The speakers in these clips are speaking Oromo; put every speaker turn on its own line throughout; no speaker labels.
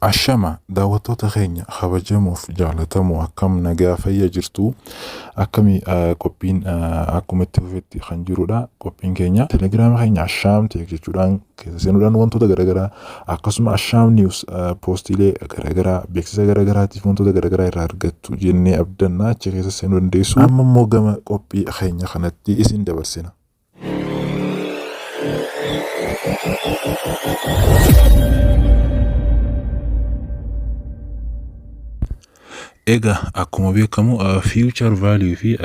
Ashama daawwattoota keenya kabajamoof jaalatamoo, akkam nagaa fayya jirtu? Akkamii qophiin? Akkuma itti fufetti kan jirudha qophiin keenya. Telegiraama keenya Ashaam Tech jechuudhaan keessa seenuudhaan wantoota garaagaraa, akkasuma Ashaam News poostiilee garaagaraa, beeksisa garaagaraatiif wantoota garaagaraa irraa argattu jennee abdanna. Achi keessa seenuu dandeessu. Amma immoo gama qophii keenya kanatti isin dabarsina. Egaa akkuma beekamu future value fi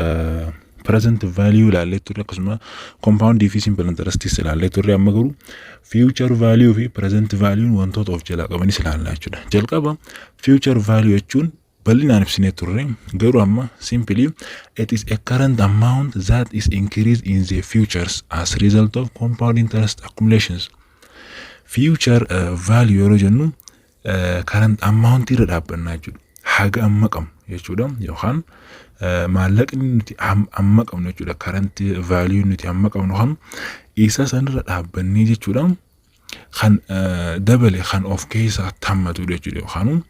present value ilaallee turre, akkasuma compound fi simple interestis ilaallee turre. Amma garuu future value fi present value wantoota of jalaa qabanis ilaallaa jechuudha. Jalqaba future value jechuun bal'inaan ibsinee turre, garuu amma simply it is a current amount that is increased in the futures as result of compound interest accumulations. Future value yeroo jennu current amount irra dhaabbannaa jechuudha. Haga amma qabnu jechuudha, yookaan maallaqni nuti amma qabnu jechuudha. Current value nuti amma qabnu kan isa sanirra dhaabbannee jechuudha. Kan dabale, kan of keessaa hammatudha jechuudha, yookaan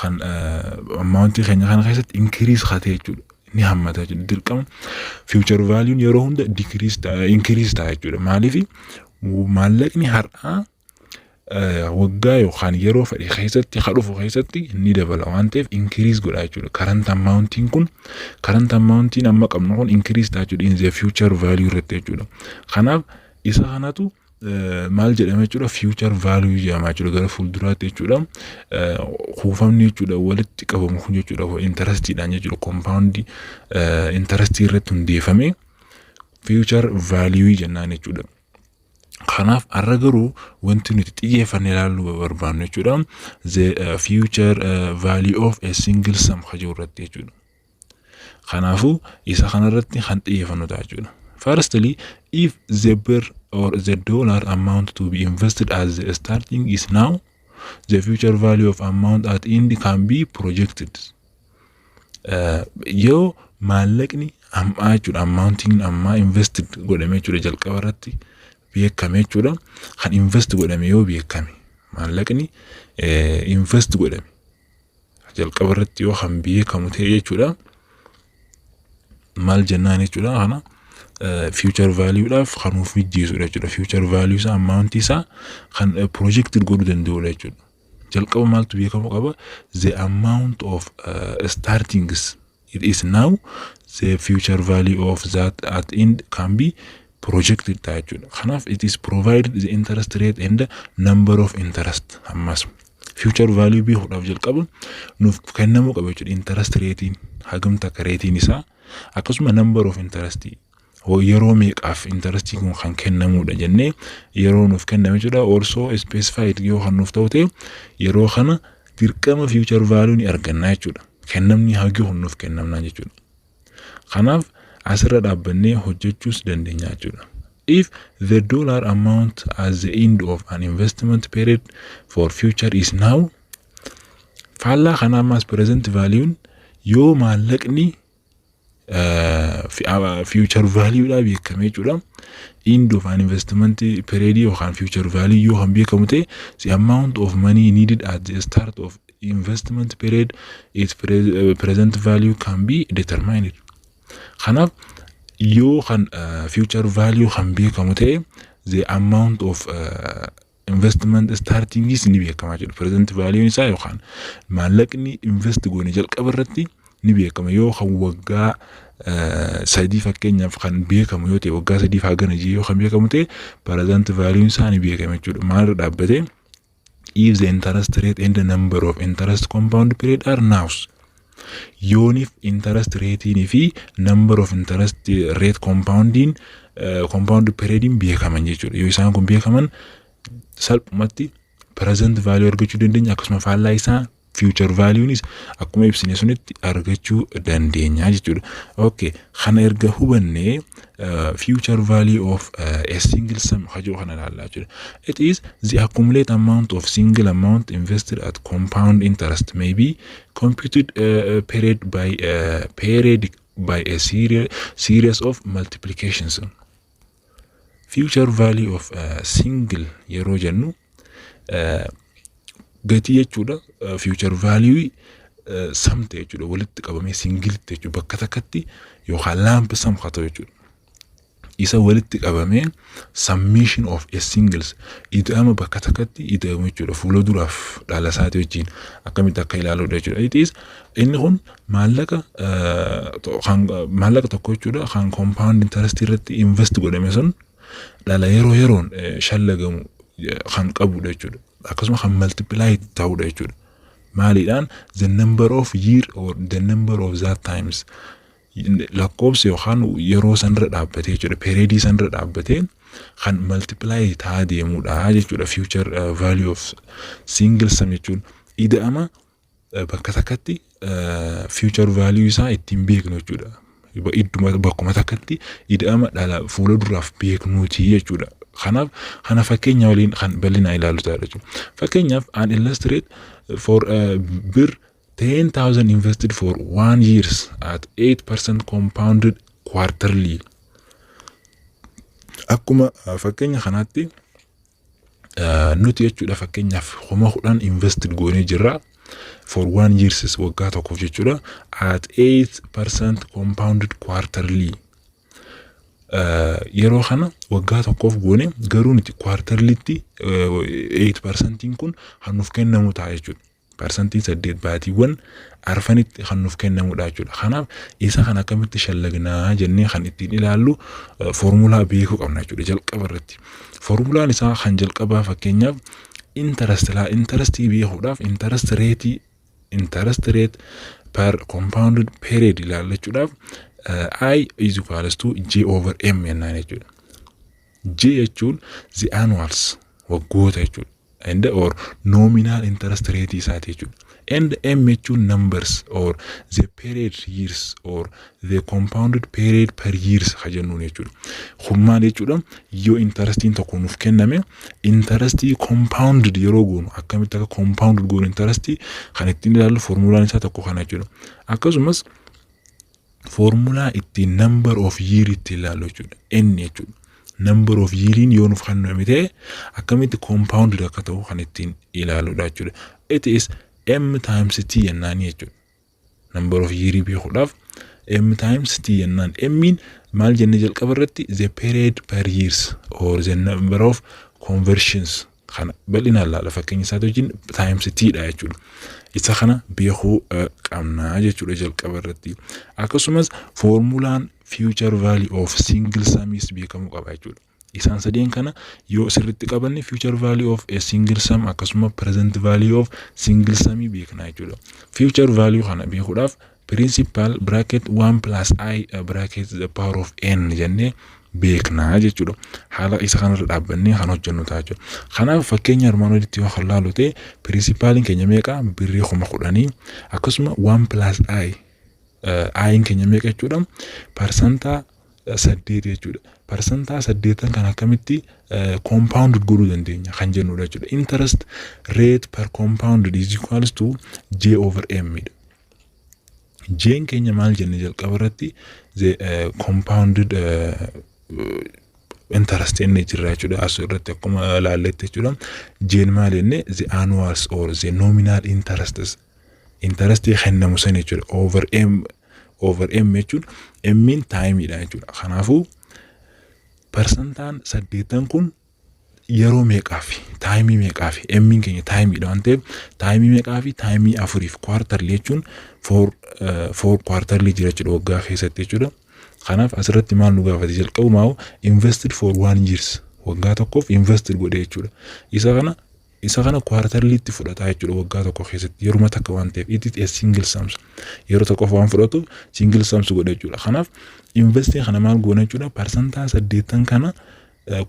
kan amountii keenya kana keessatti increase hatee jechuudha. Ni hammata jechuudha. Dirqama future value yeroo hunda decrease ta'a, increase ta'a jechuudha. Maaliif? Maallaqni har'aa waggaa yookaan yeroo fedhe keessatti, ha dhufu keessatti ni dabala waan ta'eef increase godha jechuudha. Current amountiin kun, current amountiin amma qabnu kun increase ta'a jechuudha in the future value irratti jechuudha. Kanaaf isa kanatu maal jedhama jechuudha? Future value jedhama jechuudha. Gara fuulduraatti jechuudha, kuufamni jechuudha walitti qabamu kun jechuudha, interestiidhaan jechuudha, compound interestii irratti hundeeffame future value jennaan jechuudha. Kanaaf har'a garuu wanti nuti xiyyeeffannee ilaaluu barbaannu jechuudha, the future value of a single sum hajuu irratti jechuudha. Kanaafuu isa kanarratti kan xiyyeeffannu ta'a jechuudha. Firstly, if the birr or the dollar amount to be invested as the starting is now, the future value of amount at end can be projected. Yoo maallaqni ammaa jechuudha, amountiin ammaa invested godhame jechuudha, jalqaba irratti beekame jechuudha, kan invest godhame yoo beekame, maallaqni invest godhame jalqaba irratti yoo kan beekamu ta'e jechuudha, maal jennaan jechuudha? Kana future valueudhaaf kan nuuf mijjeessudha jechuudha. Future value isaa, amount isaa kan projected godhuu danda'udha jechuudha. Jalqaba maaltu beekamuu qaba? The amount of startings it is now, the future value of that at end can be projected ta'a jechuudha. Kanaaf it is provided the interest rate and the number of interest. Ammas future value beekuudhaaf jalqaba nuuf kennamuu qaba jechuudha. Interest ratein hagam takka ratein isaa, akkasuma number of interest, yeroo meeqaaf interestii kun kan kennamudha jennee yeroo nuuf kenname jechuudha. Also specified yoo kan nuuf ta'u ta'e, yeroo kana dirqama future value ni arganna jechuudha. Kennamni hagi kun nuuf kennamna jechuudha. Kanaaf asirra dhaabbannee hojjechuus dandeenya jechuudha. If the dollar amount at the end of an investment period for future is now, faallaa kana ammas present value, yoo maallaqni future value dha beekame jechuudha. End of an investment period yookaan future value yoo kan beekamu ta'e, the amount of money needed at the start of investment period, its present value can be determined. Kanaaf yoo kan future value kan beekamu ta'e, the amount of investment startingis ni beekama jechuudha. Present value isaa yookaan maallaqni invest goone jalqaba irratti ni beekama. Yoo kan waggaa 3 fakkeenyaaf kan beekamu yoo ta'e, waggaa 3f hagana jee yoo kan beekamu ta'e, present value isaa ni beekama jechuudha. Maalirra dhaabbatee? If the interest rate and the number of interest compound period are known. Yoonif interest ratein fi number of interest rate compoundiin, compound periodiin beekaman jechuudha. Yoo isaan kun beekaman, salphumatti present value argachuu dandeenya, akkasuma faallaa isaa future valuenis akkuma ibsine sunitti argachuu dandeenya jechuudha. Okay, kana erga hubannee future value of a single sum hajuu kana ilaallaa jechuudha. It is the accumulate amount of single amount invested at compound interest may be computed period by period by a series of multiplications. Future value of single yeroo jennu Gatii jechuudha future value sum ta'e jechuudha, walitti qabamee singleitti jechuudha, bakka takkatti yookaan lump sum haa ta'u jechuudha. Isa walitti qabamee summation of a singles ida'ama bakka takkatti ida'amu jechuudha, fuula duraaf dhala isaati wajjin akkamitti akka ilaaluudha jechuudha. It is inni kun maallaqa tokko jechuudha kan compound interest irratti invest godhame sun dhala yeroo yeroon shallagamu kan qabudha jechuudha. Akkasuma kan multiply ta'udha jechuudha. Maaliidhaan? The number of year or the number of that times, lakkoofsa yookaan yeroo sanirra dhaabbatee jechuudha, periodii sanirra dhaabbatee kan multiply ta'aa deemudha jechuudha. Future value of single sum jechuun ida'ama bakka takkatti future value isaa ittiin beeknu jechuudha. Idduma bakkuma takkatti ida'ama dhala fuula duraaf beeknuuti jechuudha. Kanaaf kana fakkeenya waliin kan bal'inaan ilaallu ta'a jechuudha. Fakkeenyaaf, an illustrate for bir 10,000 invested for one years at 8% compounded quarterly. Akkuma fakkeenya kanaatti nuti jechuudha fakkeenyaaf 10,000 invested goonee jirra for one years, waggaa tokkoof jechuudha, at 8% compounded quarterly. Yeroo kana waggaa tokkoof goone, garuu nuti quarterlytti 8%iin kun kan nuuf kennamu ta'a jechuudha. 8% baatiiwwan arfanitti kan nuuf kennamudha jechuudha. Kanaaf isa kan akkamitti shallagnaa jennee kan ittiin ilaallu foormulaa beekuu qabna jechuudha jalqaba irratti. Foormulaan isaa kan jalqabaa fakkeenyaaf interest laa interestii beekuudhaaf interest rate per compounded period ilaallachuudhaaf I is equals to J over M jennaan jechuudha. J jechuun the annuals, waggoota jechuudha. And or nominal interest rate isaati jechuudha. And M jechuun numbers or the period years or the compounded period per years ka jennuun jechuudha. Kun maal jechuudha? Yoo interestiin tokko nuuf kenname, interestii compounded yeroo goonu akkamitti akka compounded goonu interestii kan ittiin ilaallu foormulaan isaa tokko kana jechuudha. Akkasumas foormulaa ittiin number of year ittiin ilaallu jechuudha. N jechuudha. Number of yeariin yoo nuuf kenname ta'e akkamitti compounded akka ta'u kan ittiin ilaaludha jechuudha. It is M times T jennaanii jechuudha. Number of yearii beekuudhaaf M times T jennaan. M'n maal jenne jalqaba irratti? The period per years or the number of conversions kana bal'inaan laala fakkeenya isaati wajjin times T dha jechuudha. Isa kana beekuu qabnaa jechuudha jalqaba irratti. Akkasumas foormulaan future value of single sumis beekamuu qaba jechuudha. Isaan sadeen kana yoo sirriitti qabanne future value of a single sum akkasuma present value of single sumii beekna jechuudha. Future value kana beekuudhaaf principal bracket 1 plus i bracket the power of n jennee beeknaa jechuudha. Haala isa kanarra dhaabbannee kan hojjennu ta'a jechuudha. Kanaaf fakkeenya armaan olitti yoo kan laalu ta'e principaliin keenya meeqa? Birrii 10,000. Akkasuma 1 plus i, i'n keenya meeqa jechuudha? 8% jechuudha. 8% kan akkamitti compound godhuu dandeenya kan jennudha jechuudha. Interest rate per compounded is equals to J over M dha. J'n keenya maal jenne jalqaba irratti? The compounded interest inni jirra jechuudha. As irratti akkuma ilaalletti jechuudha. J'n maal jenne? The annuals or the nominal interests, interest kennamu san jechuudha. Over M, over M jechuun M'n timeiidha jechuudha. Kanaafuu 8% kun yeroo meeqaafi, timeii meeqaafi? M'n keenya timeiidha waan ta'eef timeii meeqaafi? Timeii afuriif. Quarterly jechuun four quarterly jira jechuudha waggaa keessatti jechuudha. Kanaaf asirratti maal nu gaafate jalqabu maawu? Invested for one years, waggaa tokkoof invested godhe jechuudha. Isa kana quarterlytti fudhataa jechuudha waggaa tokko keessatti yeruma takka waan ta'eef. It is a single sums, yeroo tokkoof waan fudhatu single sums godhe jechuudha. Kanaaf investii kana maal goona jechuudha? 8% kana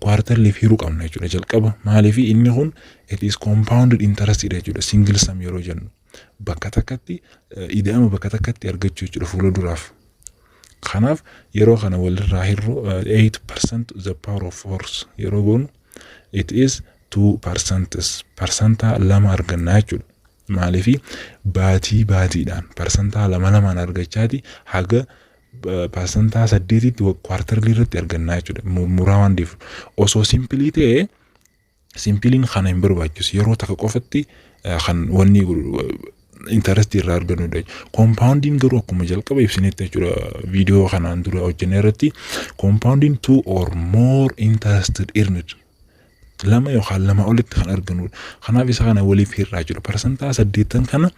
quarterlyf hiruu qabna jechuudha jalqaba. Maaliif? Inni kun it is compounded interest dha jechuudha. Single sum yeroo jennu bakka takkatti ida'ama bakka takkatti argachuu jechuudha fuula duraaf. Kanaaf yeroo kana walirraa hirru 8% the power of 4 yeroo goonu it is 2%, 2% argannaa jechuudha. Maaliif? Baatii baatiidhaan 2% lamaan argachaati haga 8%tti quarterly irratti argannaa jechuudha. Muraa waan deef osoo simple ta'ee Simpleiin kana hin barbaachisu, yeroo takka qofatti kan wanni interestii irraa argannudha. Compoundiin garuu akkuma jalqaba ibsinetti jechuudha, viidiyoo kanaan dura hojjenne irratti, compoundiin two or more interest earned, lama yookaan lama olitti kan argannudha. Kanaaf isa kana waliif hirraa jechuudha. 80% kana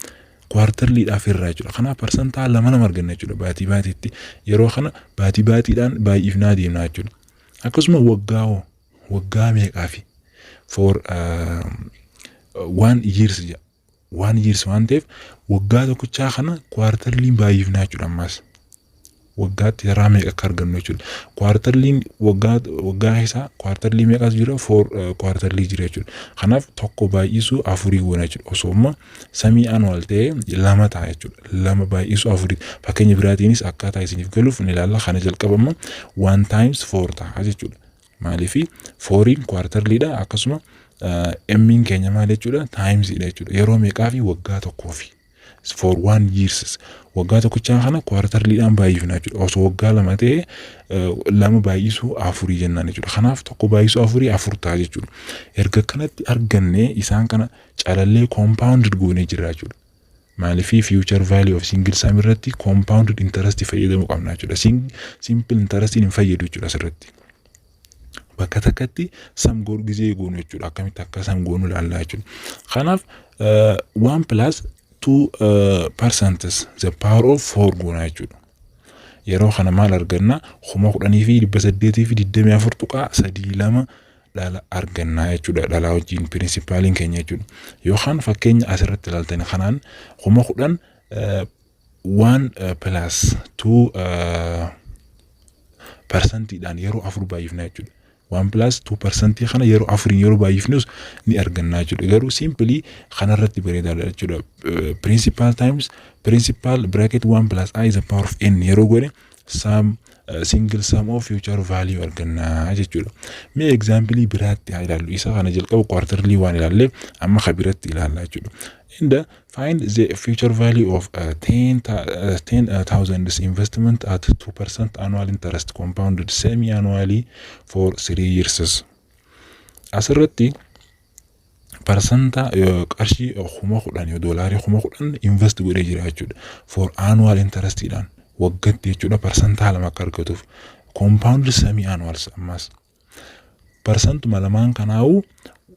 quarterlydhaaf hirraa jechuudha. Kanaaf 2% 2 arganna jechuudha baatii baatiitti. Yeroo kana baatii baatiidhaan baay'ifnaa deemnaa jechuudha. Akkasuma waggaa hoo, waggaa meeqaafi? For one years jedha. One years waan ta'eef waggaa tokkichaa kana quarterlyn baay'ifnaa jechuudha ammas. Waggaatti karaa meeqa akka argannu jechuudha. Quarterlyn waggaa waggaa keessaa quarterly meeqas jira? Four quarterly jira jechuudha. Kanaaf tokko baay'isuu afurii goona jechuudha. Osoo amma semi annual ta'ee lama ta'a jechuudha. Lama baay'isuu afurii. Fakkeenya biraatiinis akkaataa isiniif galuuf ni ilaalla. Kana jalqaba amma one times four ta'a jechuudha. Maaliifi fouriin quarterlydha, akkasuma M'iin keenya maal jechuudha? Timesiidha jechuudha. Yeroo meeqaa fi? Waggaa tokkoofi. For one years, waggaa tokkichaa kana quarterlydhaan baay'ifna jechuudha. Osoo waggaa 2 ta'e lama baay'isuu afurii jennaan jechuudha. Kanaaf tokko baay'isuu afurii afur ta'a jechuudha. Erga kanatti argannee isaan kana calallee compounded goonee jirra jechuudha. Maaliifii future value of single sum irratti compounded interest fayyadamuu qabna jechuudha. Simple interest hin fayyadu jechuudha asirratti. Bakka takkatti sum goonu gizee goonu jechuudha. Akkamitti akka sum goonu ilaallaa jechuudha. Kanaaf one plus 2% the power of four goona jechuudha. Yeroo kana maal arganna? 10,824.32 dhala argannaa jechuudha. Dhalaa wajjin principaliin keenya jechuudha. Yookaan fakkeenya asirratti ilaaltan kanaan 10,000 one plus 2%iidhaan yeroo afur baay'ifna jechuudha. One plus 2% kana yeroo afuriin yeroo baay'ifnus ni argannaa jechuudha. Garuu simple kanarratti bareedaadha jechuudha. Principal times principal bracket one plus i is the power of n yeroo godhe sum single sum of future value argannaa jechuudha. Mee example biraatti haa ilaallu. Isa kana jalqaba quarterly waan ilaalleef amma ka biratti ilaalla jechuudha. And find the future value of 10,000 investment at 2% annual interest compounded semi-annually for 3 years. Asirratti parsanta qarshii 10,000 yoo doolaarii 10,000 invest godhee jira jechuudha. For annual interestiidhaan waggatti jechuudha, 2% akka argatuuf. Compound semi annuals ammas. 2%n kanaa'uu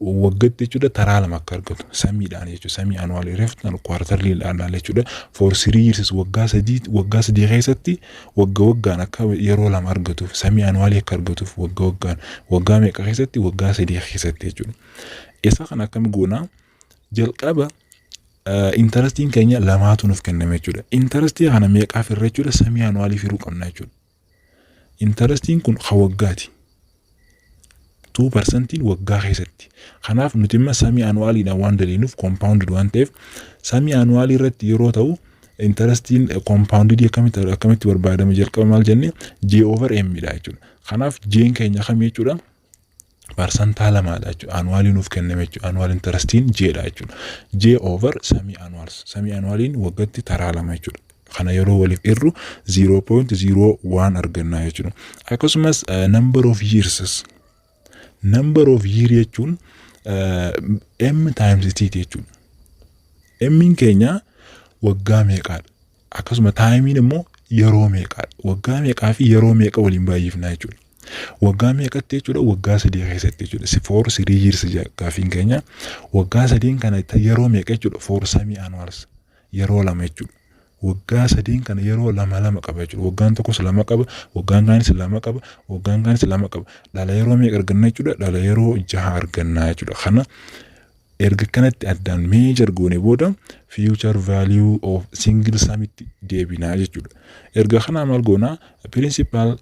waggatti jechuudha taraa lama akka argatu semiidhaan jechuudha. Semi annual reeftan quarterlydhaan jechuudha. For 3 years, waggaa 3, waggaa 3 keessatti wagga waggaan akka yeroo lama argatuuf, semi annual akka argatuuf, wagga waggaan, waggaa meeqa keessatti? Waggaa 3 keessatti jechuudha. Isa kana akkam goonaa? Jalqaba interestiin keenya lamaatu nuuf kenname jechuudha. Interestii kana meeqaaf irra jechuudha? Semi annual firuu qabna jechuudha. Interestiin kun kan waggaati. 2%iin waggaa keessatti. Kanaaf nuti immoo semi annualiidhaan waan daliinuuf, compounded waan ta'eef, semi annual irratti yeroo ta'u interestiin compounded akkamitti barbaadame? Jalqaba maal jenne? J over M dha jechuudha. Kanaaf J'n keenya kam jechuudha? 2%dha jechuudha. Annual nuuf kenname jechuudha. Annual interestiin J dha jechuudha. J over semi annuals. Semi annualiin waggaatti taraa lama jechuudha. Kana yeroo waliif irru 0.01 arganna jechuudha. Akkasumas number of years. Number of year jechuun M times T jechuudha. M'n keenya waggaa meeqaadha? Akkasuma timeiin immoo yeroo meeqaadha? Waggaa meeqaa fi yeroo meeqa waliin baay'ifna jechuudha. Waggaa meeqatti jechuudha? Waggaa 3 keessatti jechuudha. For 3 years gaaffiin keenya. Waggaa sadiin kana yeroo meeqa jechuudha? For semi annuals yeroo lama jechuudha. Waggaa sadiin kana yeroo lama lama qaba jechuudha. Waggaan tokkos lama qaba, waggaan kaanis lama qaba, waggaan kaanis lama qaba. Dhala yeroo meeqa arganna jechuudha? Dhala yeroo jaha arganna jechuudha. Kana erga kanatti addaan measure goone booda future value of single sumitti deebinaa jechuudha. Erga kanaa maal goonaa? Principal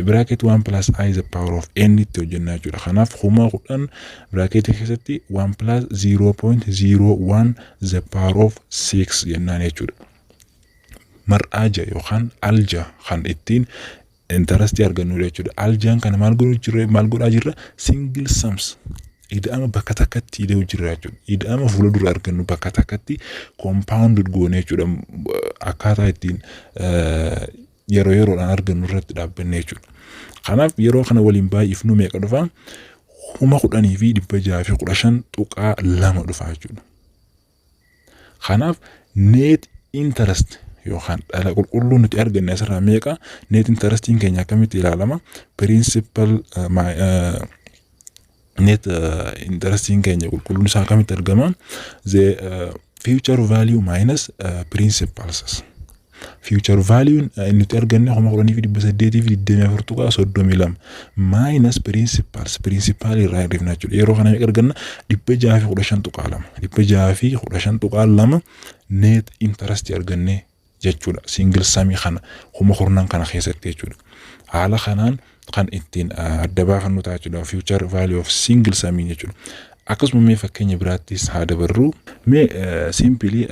bracket 1 plus i the power of n itti hojjennaa jechuudha. Kanaaf 10,000 bracket keessatti 1 plus 0.01 the power of 6 jennaan jechuudha. Mar'aa ja'a yookaan alja kan ittiin interestii argannudha jechuudha. Aljaan kana maal godhuu jirra? Maal godhaa jirra? Single sums ida'ama bakka takkatti ida'uu jirra jechuudha. Ida'ama fuula dura argannu bakka takkatti compound goone jechuudha. Akkaataa ittiin yeroo yeroodhaan argannu irratti dhaabbanne jechuudha. Kanaaf yeroo kana waliin baay'ifnu meeqa dhufa? 10,615.2 dhufa jechuudha. Kanaaf net interest yookaan dhala qulqulluu nuti arganne asirraa meeqa? Net interestiin keenya akkamitti ilaalama? Principal net interestiin keenya qulqulluun isaa akkamitti argama? The future value minus principals. Future value nuti arganne 10,824.32 minus principals, principal irraa hir'ifna jechuudha. Yeroo kana meeqa arganna? 615.2, 615.2 net interest arganne jechuudha. Single sumii kana kuma kurnan kana keessatti jechuudha. Haala kanaan kan ittiin adda baafannu ta'a jechuudha. Future value of single sumii jechuudha. Akkasuma mee fakkeenya biraattis haa dabarru. Mee simply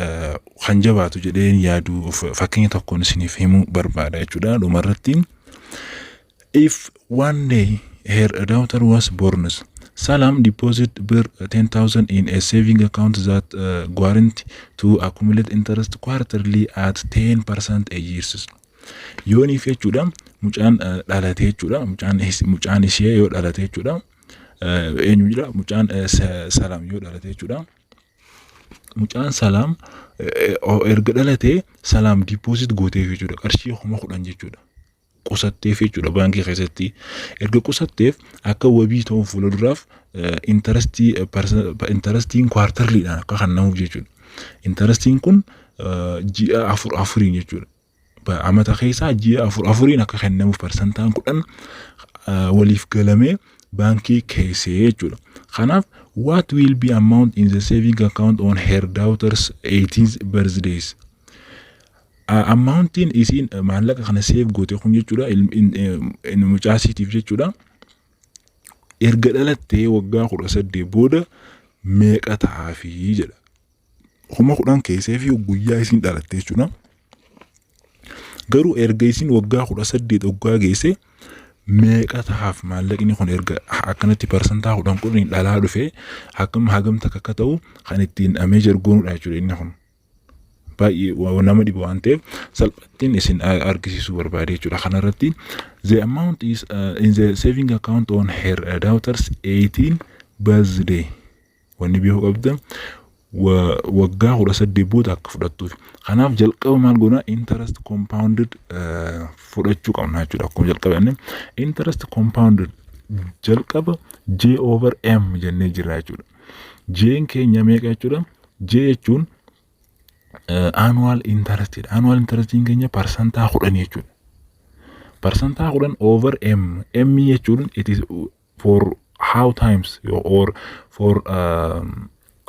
kan jabaatu jedheen yaadu fakkeenya tokkoon isiniif himuu barbaada jechuudha dhumarratti. If one day her daughter was born, Salam deposit bir 10,000 in a saving account that guarantee to accumulate interest quarterly at 10% a year. Yooniif jechuudha mucaan dhalate jechuudha, mucaan ishee yoo dhalate jechuudha, eenyu jira, mucaan Salaam yoo dhalate jechuudha. Mucaan Salaam erga dhalatee Salaam deposit gooteef jechuudha qarshii 10,000 jechuudha. Qusatteef jechuudha baankii keessatti. Erga qusatteef akka wabii ta'uuf fuulduraaf interestiin quarterlydhaan akka kennamuuf jechuudha. Interestiin kun ji'a afur afuriin jechuudha. Amata keessaa ji'a afur afuriin akka kennamuuf 10% waliif galamee baankii keessee jechuudha. Kanaaf what will be amount in the saving account on her daughter's 18th birthdays? Amountiin isiin maallaqa kana save goote kun jechuudha mucaasiitiif jechuudha. Erga dhalattee waggaa 18 booda meeqa ta'aafii jedha. 10,000 keessee fi guyyaa isiin dhalatte jechuudha. Garuu erga isiin waggaa 18 waggaa geesse meeqa ta'aaf maallaqni kun? Erga akkanatti 10% kudhaniin dhalaa dhufe akkam hagam takka akka ta'u kan ittiin measure goonudha jechuudha inni kun. Baay'ee nama dhibu waan ta'eef salphattiin isin argisiisuu barbaade jechuudha. Kanarratti the amount is in the saving account on her daughter's 18 birthday. Wanni beekuu qabdan waggaa 18 booda akka fudhattuuf. Kanaaf jalqaba maal goona? Interest compounded fudhachuu qabna jechuudha. Akkuma jalqaba inni interest compounded jalqaba J over M jennee jirra jechuudha. J'n keenya meeqa jechuudha? J jechuun annual interest dha. Annual interestiin keenya 10% jechuudha. 10% over M. M jechuun it is for how times or for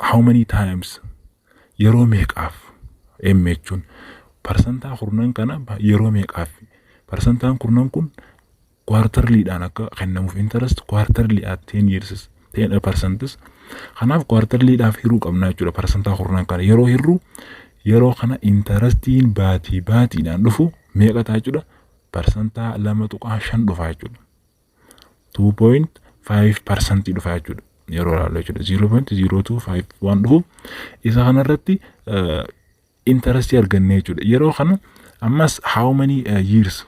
how many times, yeroo meeqaaf. M jechuun 10% kana yeroo meeqaaf, parsantaan kurnan kun quarterlydhaan akka kennamuuf, interest quarterly at 10 years 10 percents. Kanaaf quarterlydhaaf hiruu qabna jechuudha. 10% kana yeroo hirru, yeroo kana interestiin baatii baatiidhaan dhufu meeqa ta'a jechuudha? 2.5% dhufa jechuudha. 2.5% dhufa jechuudha yeroo ilaallu jechuudha. 0.025 waan dhufu isa kanarratti interestii arganne jechuudha. Yeroo kana ammas how many years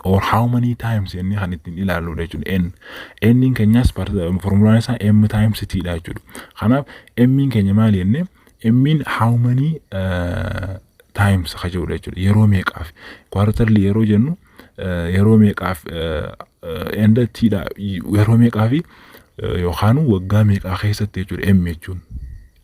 or how many times jennee kan ittiin ilaalludha jechuudha. N N keenyas formulaan isaa M times T dha jechuudha. Kanaaf M keenya maali jennee? M how many times ka jedhudha jechuudha. Yeroo meeqaaf, quarterly yeroo jennu yeroo meeqaaf, and T dha yeroo meeqaaf yookaan waggaa meeqaa keessatti jechuudha M jechuun.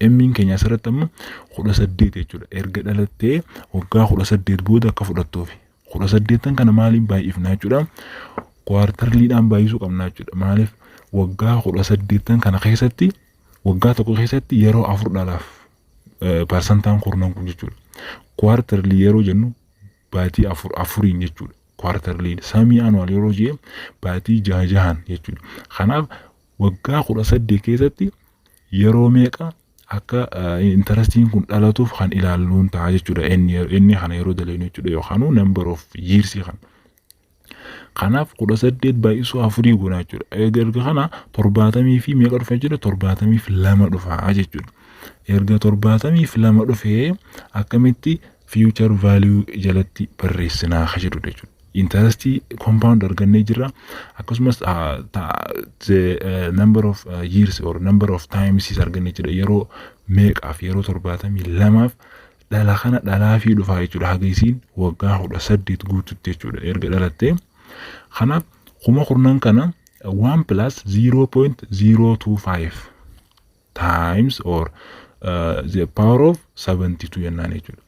M'n keenya asirratti amma 18 jechuudha. Erga dhalattee waggaa 18 booda akka fudhattuufi. 18n kana maaliin baay'ifna jechuudha? Quarterlydhaan baay'isuu qabna jechuudha. Maaliif? Waggaa 18n kana keessatti waggaa tokko keessatti yeroo afur dhalaaf parsantaan kurnan kun jechuudha. Quarterly yeroo jennu baatii afur afuriin jechuudha. Quarterlyn semi annual yeroo jee baatii jaha jahan jechuudha. Kanaaf waggaa 18 keessatti yeroo meeqa akka interestiin kun dhalatuuf kan ilaalluun ta'a jechuudha. Inni kana yeroo dalagnu jechuudha yookaan number of years kana. Kanaaf 18 baay'isuu afurii goona jechuudha. Erga kana torbaatamii fi meeqa dhufa jechuudha? 72 dhufa jechuudha. Erga 72 dhufee akkamitti future value jalatti barreessinaa ka jedhudha jechuudha. Interestii compound argannee jirra. Akkasumas the number of years or number of times argannee jira. Yeroo meeqaaf? Yeroo 72f dhala kana dhalaafii dhufaa jechuudha. Haga isiin waggaa 18 guututti jechuudha erga dhalattee. Kanaaf 10,000 kana 1 plus 0.025 times or the power of 72 jennaan jechuudha.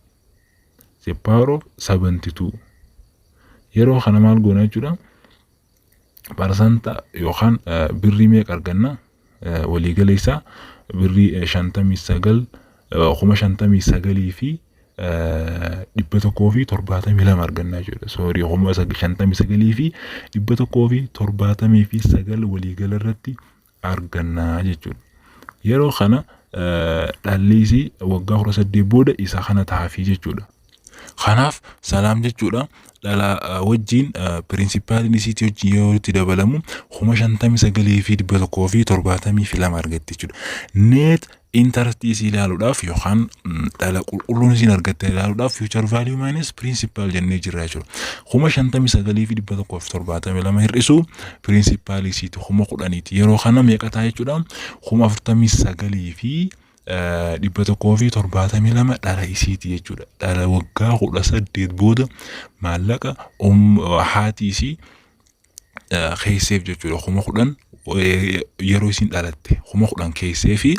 The power of 72 yeroo kana maal goona jechuudha? Parsanta yookaan birrii meeqa arganna? Waliigala isaa birrii 59, 59,172 argannaa jechuudha. Sorry, 59,179 waliigala irratti argannaa jechuudha. Yeroo kana dhalli isii waggaa 18 booda isa kana taafii jechuudha. Kanaaf Salaam jechuudha dhala wajjin principaliin isiitii wajjin yoo itti dabalamu 59,172 argatti jechuudha. Net interest isii ilaaluudhaaf yookaan dhala qulqulluun isiin argatte ilaaluudhaaf future value minus principal jennee jirra jechuudha. 59,172 hir'isuu principal isiiti 10,000ti. Yeroo kana meeqa ta'a jechuudha? 49,172 dhala isiiti jechuudha. Dhala waggaa 18 booda maallaqa haati isii keesseef jechuudha. 10,000 yeroo isiin dhalatte 10,000 keessee fi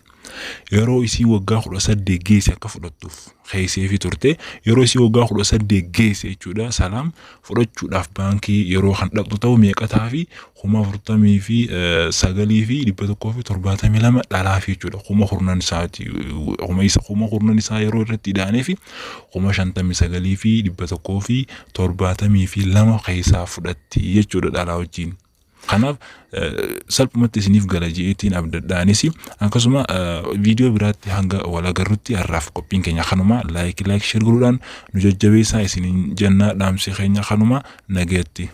yeroo isii waggaa 18 geesse akka fudhattuuf keessee fi turte. Yeroo isii waggaa 18 geesse jechuudha, Salaam fudhachuudhaaf baankii yeroo kan dhaqxu ta'u meeqa ta'aa fi? 49,172 dhalaaf jechuudha. Kuma kurnan isaati, kuma isa kuma kurnan isaa yeroo irratti ida'anii fi 59,172 keessaa fudhatti jechuudha dhalaa wajjin. Kanaaf salphumatti isiniif gala je'eetiin abdadhaanis. Akkasuma viidiyoo biraatti hanga wal agarrutti har'aaf qophiin keenya kanuma. Like, like, share godhuudhaan nu jajjabeessaa isiniin jennaa. Dhaamsi keenya kanuma, nagayatti.